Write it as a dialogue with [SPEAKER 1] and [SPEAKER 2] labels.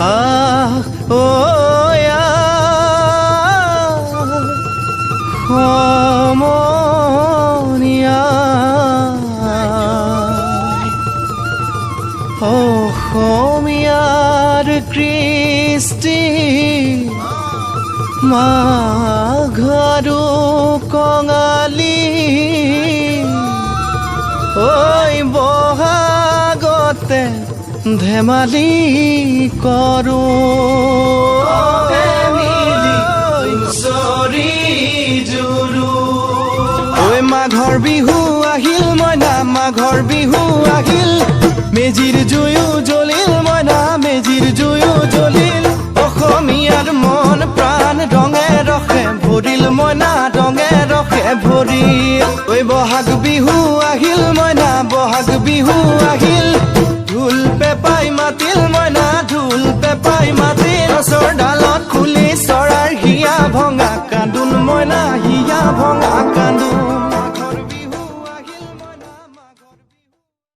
[SPEAKER 1] আহ ঐ আহ সমনীয়া। অসমীয়াৰ কৃষ্টি মাঘ আৰু কঙালী, ঐ বহাগতে ধেমালি কৰোঁ হুঁচৰি জুৰো। ঐ মাঘৰ বিহু আহিল মইনা, মাঘৰ বিহু আহিল, মেজিৰ জুয়ো জ্বলিল মইনা, মেজিৰ জুয়ো জ্বলিল। অসমীয়াৰ মন প্ৰাণ ৰঙে ৰসে ভৰিল মইনা, ৰঙে ৰসে ভৰিল। ঐ বহাগ বিহু আহিল মইনা, বহাগ বিহু আহিল।